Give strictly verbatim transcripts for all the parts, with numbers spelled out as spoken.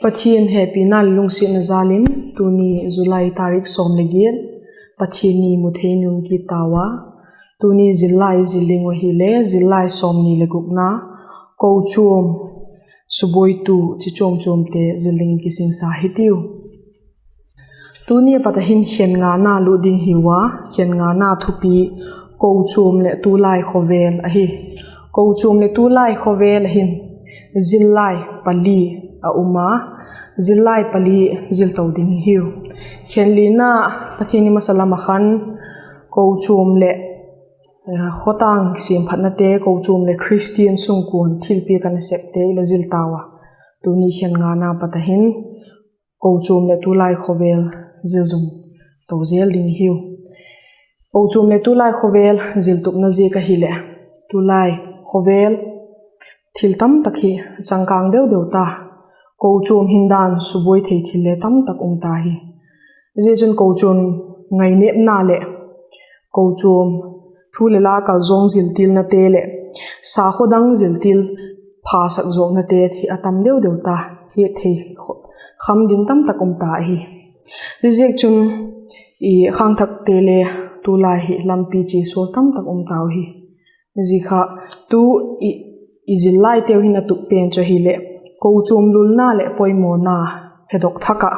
Pathian hepina leh lungsiatna jal in tuni July tarik sawm leh giat, Pathian ni mu thei in um kit tau a. Tuni zillai zil ding uh ahile zillai sawmni leh gukna, Kochuam subuaitu chi chuam chuamte zil dingin kisingsa hitiu. Tuni a pat a hin khen ngana lut ding hiu a, khen ngana thupi kochuam leh tulai khawvel ahi. Kochuam leh tulai khawvel a hin zillai pali a um a, zillai pali zil to ding hiu. Khen lina, Pathian ni masa lam ah khan kochuam leh khawtâng siamphatnate, kochuam leh Khristian sungkuan thilpiak a nasepte i la zil tau a. Tuni khen ngana pat a hin kochuam leh tulai khawvel zil zom to zel ding hiu. Kochuam leh tulai khawvel zil tupna ziak ahileh, tulai khawvel thil tamtak hi changkâng deu deu ta, kochuam hindan subuai thei thil le tamtak um ta hi. Zia chun kochuam ngainêpna leh kochuam thu leh la kalzawng ziltilnate leh sakhaw dang ziltil phasak zawknate hi a tam deu deu ta, hiat thei kham ding tamtak um ta ahi. Ziaziakchun, khangthakte le tulai hi lampi chia sual tamtak um tau hi. Zia kha tu i zillaiteu hin a tup pen chu ahileh, kochuam lulna leh poimawna hedok thak ah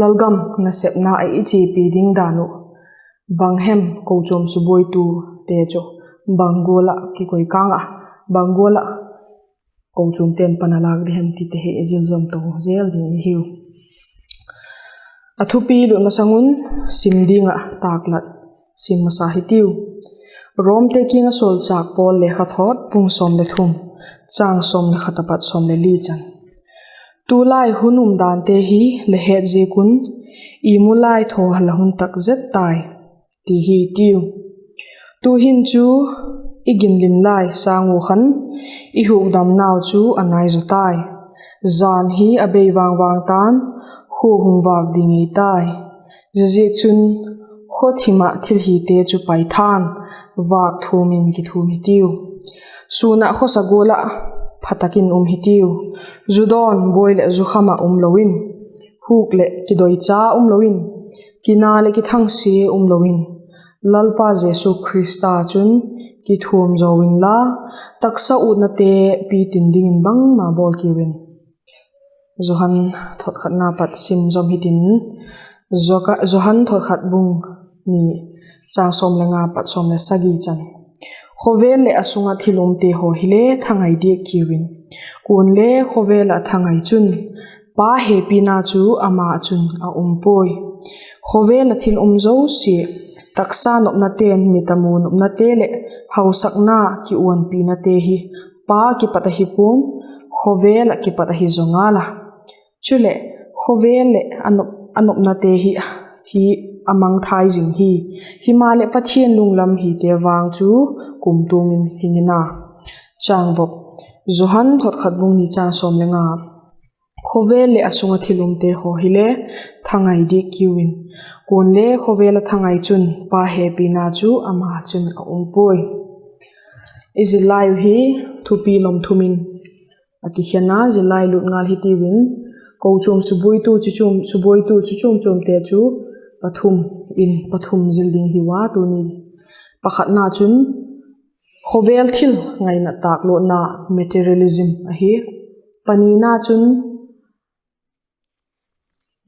lalgam nasepna a i chiapi ding dan uh, bang hem kochuam subuaitute chu bang gual ah kikoi kâng ah, bang gual ah kochuamte'n pan a lâk di hem tite hi i zil zom to zel ding i hiu. A thupi lut masang un sim ding ah tâklat sim masa hitiu. Romte kiang ah sawlchâk Paul lekhathawt bung sawm le thum, châng sawm le khat apat sawm le li chan. Tulai hun umdante hi la het ziak un, i mu lai thaw la hun tak zet tai, ti hi tiu. Tu'hin chu i ginlim lai sâng ua khan i hukdamnau chu a nai zaw tai. Jan hi a bei vang vang ta'n, khua hung vâk ding ei tai. Ziaziakchun, khawthim ah thilhite chu paitha'n, vâk thuam in kithuam hitiu. Sûn ah khawsa gual ah pha tak in um hitiu. Zu dawn buai leh zu kham ah um lo in, huk leh kidoicha um lo in, kina leh kithangsia um lo in, Lalpa Jesu Khrista chun kithuam zaw inla, taksa utnate pitin dingin bangma bawl kiu in. Johan thotkhatna pat sim zom hitin, Johan thotkhat bung ni, châng sawm le nga pat sawm le sagi chan. Khawvel leh a sung ah thil umte haw hile thangai diak kiu in. Kuale khawvel ah thangai chun Pa hepina chu ama ah chun a um puai. Khawvel ah thil um zosia, taksa nopnate'n mit a mu nopnate leh hausakna kiuanpinate hi Pa kipat ahi pua'n, khawvel ah kipat ahi zaw ngal a. Chuleh, khawvel leh a nopnate hi, hi a mangthai zing hi. Himaleh, Pathian lunglam hite vang chu kumtuang in hing in a. Chang vop, Johan thotkhat bung ni chang sawm le nga. Khawvel leh a sung ah thil umte haw hile thangai diak kiu in. Kuale khawvel ah thangai chun Pa hepina chu ama chun a um puai. I zillai uh hi thupi lom thum in a kikhen a, zillai lut ngal hitiu in, kochuam subuaitu chi chuam, subuaitu chi chuam chuamte chu pathum in, pathum zil ding hiu a tuni. Pakhatna chun khawvel thil ngaina tâklona, materialism ahi. Panina chun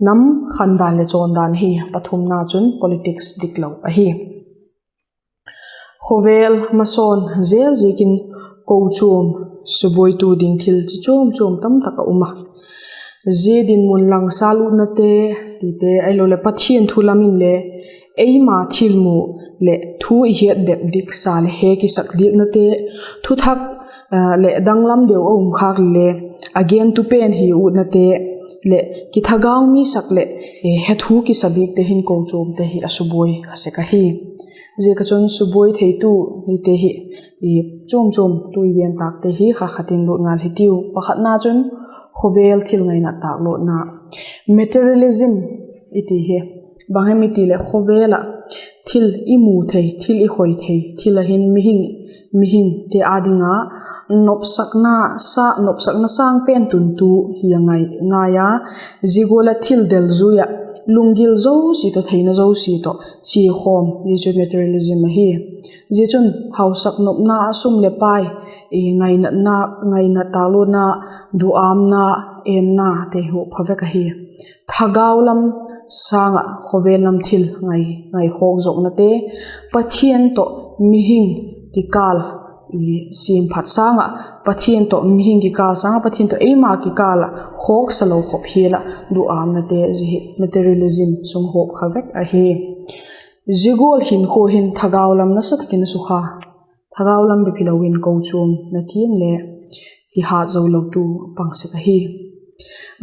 nam khandan leh chawndan ahi. Pathumna chun politics diklo ahi. Khawvel masawn zel ziakin kochuam subuaitu ding thil chi chuam chuam tamtak a um a. Zia dinmun lang sâl utnate tite ahiloleh Pathian thu lam inle eima thilmu leh thu i hiat bep diksa leh he kisak diaknate, thuthak leh danglam deu a um khâk le, a gentu pen hi utnate leh kithagau mi sak leh hethu kisa bikte hin kochuamte hi a subuai kha sek ahi. Ziak ah chun subuai theitu hite hi chuam chuam tu i gen tâkte hi kha khat in lut ngal hitiu. Pakhatna chun khawvel thil ngaina tâklona, materialism i ti hi. Bang hem i ti leh khawvel ah thil i mu thei, thil i khoi thei, thil a hin mihing, mihingte â ding a nopsakna, sa, nopsakna sâng pen tuntu hi a ngai, ngai a, zia gual ah thil delzui ah lunggil zosia tawh, theina zosia tawh chia khawm, zia chu materialism ahi. Zia chun hausak nopna, sum leh pai, i ngainatna, ngainat tâklona, duâmna, ennate huap pha vek ahi. Thagau lam sâng ah khawvel lam thil ngai, ngaikhawk zawknate, Pathian tawh mihing kikâl, i siamphat sâng ah, Pathian tawh mihing kikâl sâng ah, Pathian tawh eima kikâl ah khawksa lo khop hial ah duâmnate, zia hi materialism sung huap kha vek ahi. Zia gual hinkhua hin thagau lam nasa tak in a sukha. Thagau lam bep hilo in kochuam na tiang le hi hat zo lotu pang sek ahi.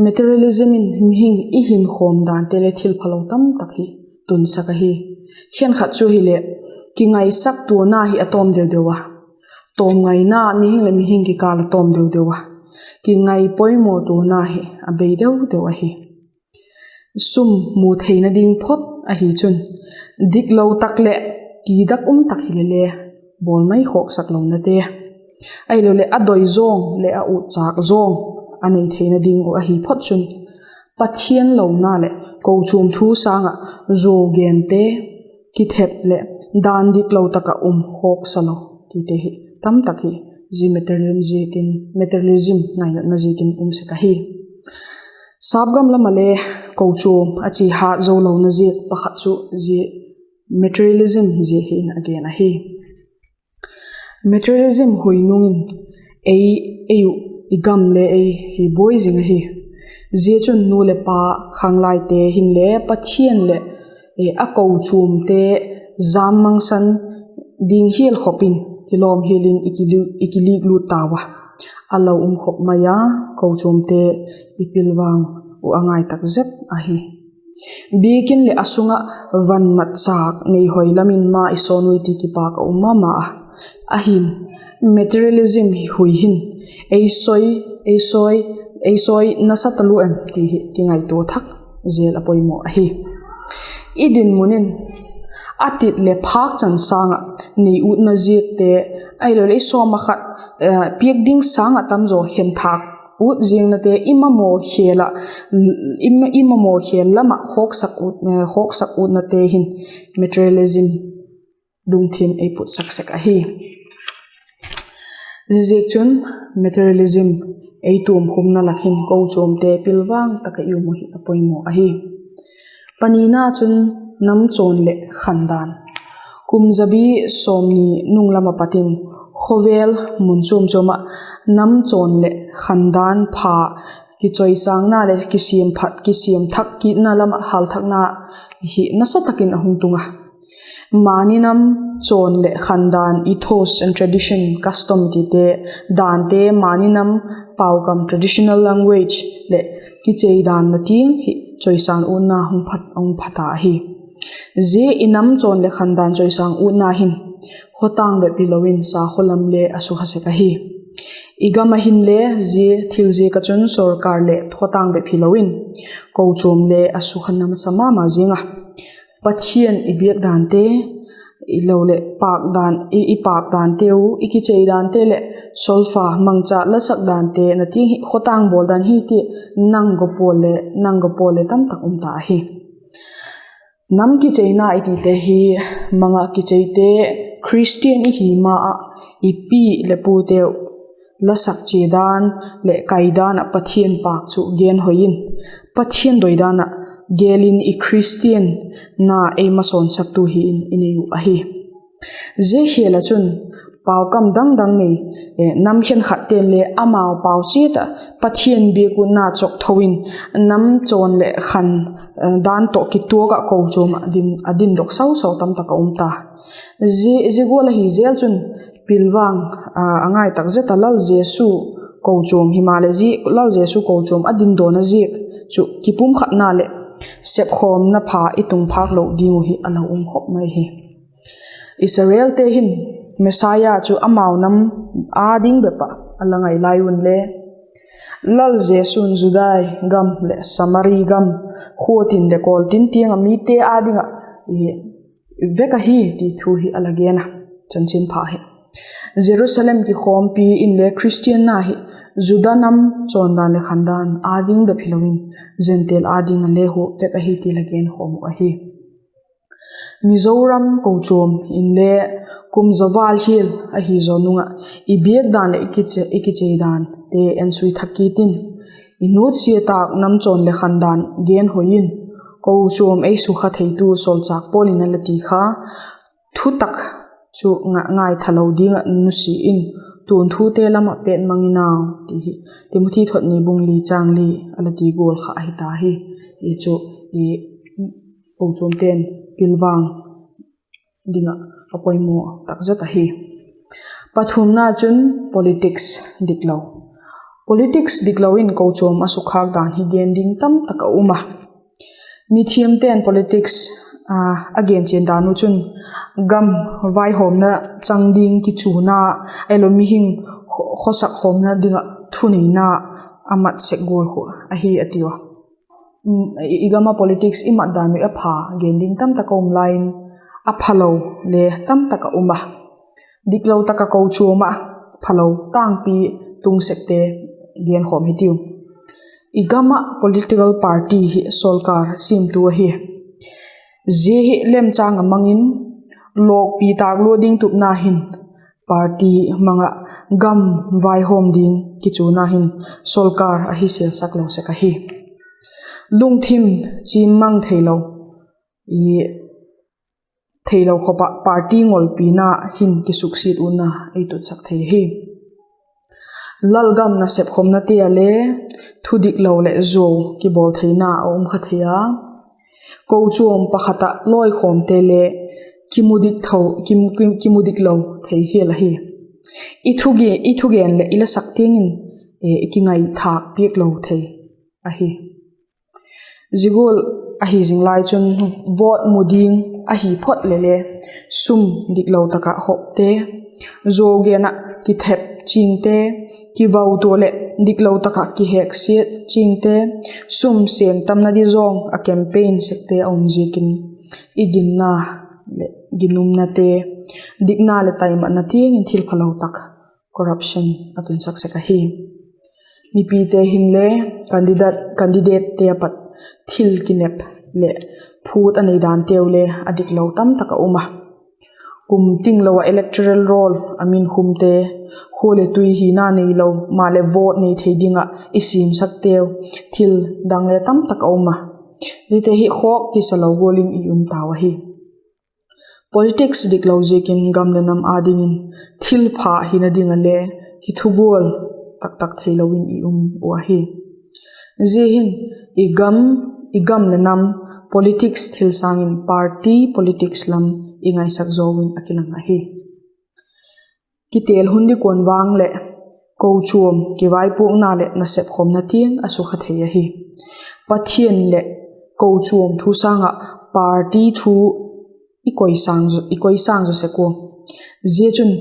Materialism in mihing i hinkhawm dante leh thil phalo tamtak hi tunsak ahi. Khenkhat chu hileh, kingaisaktuana hi a tawm deu deu a, tawmngaina mihing leh mihing kikâl a tawm deu deu a, kingai poimawtuana hi a bei deu deu ahi. Sum mu theina ding phot ahi chun, diklo tak leh kidak um tak hile le, bawl mai khawksak lonate, ahiloleh a doi zawng leh a utchâk zawng a nei theina ding uh ahi phot chun, Pathian lona leh kochuam thu sâng ah zuau gente, kithep leh dan diklo tak ah um khawksa lo tite hi tamtak hi zia materialism ziakin, materialism ngainatna ziakin um sek ahi. Sâpgam lam ah le kochuam a chia hat zo lona ziak pakhat chu zia materialism zia hi in a gen ahi. Materialism hui nung in ei, ei uh, i gam le ei hi buai zing ahi. Zia chun nu leh pa, khanglaite hinle Pathian leh, e, a kochuamte jam mangsan ding hial khop in kilawm hial in i kili-, i kiliklut tau a, a lo um khop mai a, kochuamte i pilvang uh a ngai tak zet ahi. Biakin leh a sung ah van matchâk nei hoi lam in ma i sawn ui ti kipâk a um ma ma a. Ahi'n, materialism hi hui hin ei soi, ei soi, ei soi nasa talua em ti hi kingaitua thak zel a poimaw ahi. I dinmun in a tit leh phâk chan sâng ah nei utna ziakte, ahiloleh i sawm ah khat, eh, piak ding sâng ah tamzaw khen thâk ut ziangnate, i mamaw khêl ah, i ma-, i mamaw khêl lam ah khawksak ut, eh, khawksak utnate hin materialism lungthim ei putsak sek ahi. Ziaziakchun, materialism ei tuamkhumna lak hin kochuamte pilvang tak ah i um uh hi a poimaw ahi. Panina chun, nam chawn leh khandan. Kum zabi sawmni nung lam ah pat in khawvel mun chuam chuam ah nam chawn leh khandan pha kichoisângna leh kisiamphat, kisiam thak kitna lam ah halthakna hi nasa tak in a hung tung a. Mani nam chawn leh khandan, ethos and tradition, custom tite, dante, mani nam paukam, traditional language, leh kicheidanna tiang hi choisâng utna hung pha, hung pha ta ahi. Zia i nam chawn leh khandan choisâng utna hin khawtâng bep hilo in sakhaw lam le a sukha sek ahi. I gam ah hinle zia thil ziak ah chun sorkar leh khawtâng bep hilo in kochuam le a sukha na masa ma ma ziang a. Pathian i biak dante, i lo leh pâk dan, i, i pâk danteu, i kichei dante leh solfa mangcha lasak dante na tiang hi khawtâng bawl dan hi ti nang go pawl le, nang go pawl le tamtak um ta ahi. Nam kicheina i tite hi, mang ah kicheite, Khristian i hi ma ah, i pi leh puteu lasak chia dan leh kai dan ah Pathian pâk chu gen hoi in, Pathian doi dan ah gel in i Khristian na ei masawn saktu hi in i nei uh ahi. Zia khêl ah chun paukam dang dang nei, eh, nam khenkhatte'n le amau pau chiat ah Pathian biak utna chawk tho in nam chawn leh khan, eh, dan tawh kituak ah kochuam ah din, a dindok sau sau tamtak a um ta. Zia, zia gual ahi zel chun pilvang, ah, a ngai tak zet a Lal Jesu kochuam himaleh zia Lal Jesu kochuam a dindawna ziak chu kipumkhatna leh sepkhawmna pha i tung phâk lo ding uh hi a lo um khop mai hi. Israelte hin Messiah chu amau nam â ding bep ah a la ngai lai unle, Lal Jesu'n Judai gam leh Samari gam, khua tin leh kawl tin tiang ah mite â ding ah i vek ahi ti thu hi a la gen a, chanchinpha hi. Jerusalem kikhawmpi inle Khristianna hi Juda nam chawndan leh khandan â ding bep hilo in, Gentile â ding a le huap vek ahi ti la genkhawm uh ahi. Mizoram kochuam inle kum za val hial ahi zaw nung ah i biak dan leh i kichei dante ensui thak kit in, i nutsia tâk nam chawn leh khandan genhoi in, kochuam ei sukha theitu sawlchâk Paul in a la ti kha, thutak chu ngaitha lo ding ah nusia in, tuanthu te lam ah pêt mang in au, ti hi Timothi thot ni bung li chang li a la ti gual kha ahi ta hi. Hi chu kochuamte'n pilvang ding ah a poimaw tak zet ahi. Pathumna chun politics diklo. Politics diklo in kochuam a sukhâk dan hi gen ding tamtak a um a. Mithiamte'n politics a genchian dan uh chun gam vaihawmna chang ding kichuna, ahilo mihing khawsak khawmna ding ah thuneina a mat sek gual khu ahi a tiu a. I gam ah politics i mat dan uh a pha gen ding tamtak a um lai in, a phalo le tamtak a um a. Diklo tak ah kochuam ah phalo tangpi tung sekte genkhawm hitiu. I gam ah political party hi sawlkar siamtu ahi. Zia hi lemchâng a mang in, lawkpi tâk lua ding tupna hin party mang ah gam vaihawm ding kichuna hin sawlkar ahi sêlsak lo sek ahi. Lungthim chim mang theilo, theilo khop ah party ngolpina hin kisuksiat utna ei tutsak thei hi. Lalgam nasep khawmnate ah le thudiklo leh zuau kibawl theina a um kha thei a. Kochuam pakhat ah lawikhawmte le kimu diklo thei hial ahi. I thugen leh i la sak tiang in i kingaithâk piak lo thei ahi. Zia gual ahi zing lai chun vote mu ding ahi phot leh le sum diklo tak ah hawmte, zuau gen ah kithep chingte, kivautua leh diklo tak ah kihêksiat chingte, sum sêm tamna di zawng a campaign sekte a um ziakin i ginna leh ginumnate, dikna leh taimatna tiang in thilphalo tak, corruption a tunsak sek ahi. Mipite hinle candidatete a pat thil kinep leh phût a nei danteu le a diklo tamtak a um a. Kum tinglo ah electoral roll a minkhumte, khua leh tui hina neilo maleh vote nei thei ding ah i siamsakteu, thil dang le tamtak a um a. Ziate hi khawk kisa lo gual in i um tau ahi. Politics diklo ziakin gam leh nam â dingin thilpha hina ding ah le kithugual taktak theilo in i um uh ahi. Zia hin i gam leh nam politics thil sâng in party politics lam i ngaisak zaw in a kilang ahi. Kitêl hun di kuan vang leh kochuam kivaipuakna leh nasep khawmna tiang a sukha thei ahi. Pathian leh kochuam thu sâng ah party thu i koisâng zaw sek ua, zia chun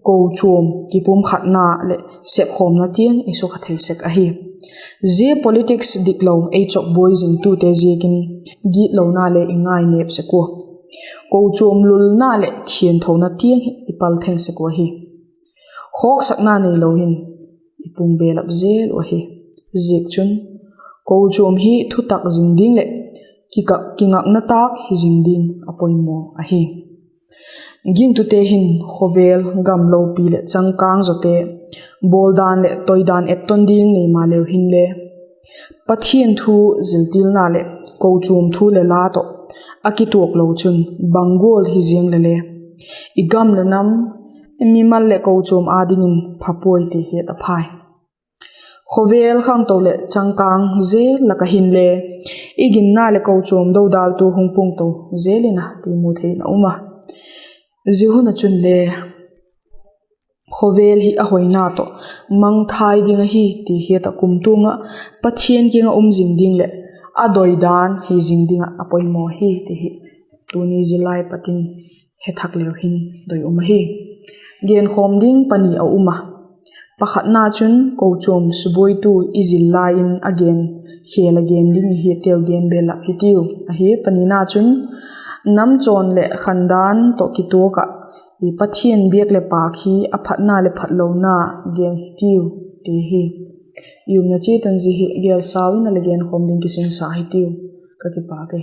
kochuam kipumkhatna leh sepkhawmna tiang i sukha thei sek ahi. Zia politics diklo ei chawkbuai zingtute ziakin gitlona le i ngainêp sek ua, kochuam lulna leh thianthona tiang hi i pal theng sek uh ahi. Khawksakna neilo hin i pung belap zel uh ahi. Ziakchun, kochuam hi thutak zing ding leh kingakna tâk hi zing ding a poimaw ahi. Gingtute hin khawvel gam lopi leh changkâng zawte bawldan leh toidan etton ding nei maleu hinle, Pathian thu ziltilna leh kochuam thu le la tawh a kituak lo chun bang gual hi ziang le le, i gam le nam, mimal leh kochuam â dingin phapuai ti het a phai. Khawvel khangto leh changkâng zel lak ah hinle, i ginna leh kochuam dodaltu hung pungto zel in a ti mu thei in a um a. Zia hun ah chun le khawvel hi a hoina tawh mangthai ding ahi ti het ah kumtuang ah Pathian kiang ah um zing ding leh a doidan hi zing ding ah a poimaw hi ti hi tuni zillai pat in hethak leu hin doi um ahi. Genkhawm ding pani a um a. Pakhatna chun kochuam subuaitu i zil lai in a gen khêl a gen ding i hiatteu gen belap hitiu ahi. Panina chun Namchawn leh khandan tawh kituak ah, Pathian biak leh pâk hi a phatna leh phatlona gen hitiu, ti hi. I umna chiat un zia hi gelsau in a la genkhawm ding kisinsa hitiu. Ka kipâk e.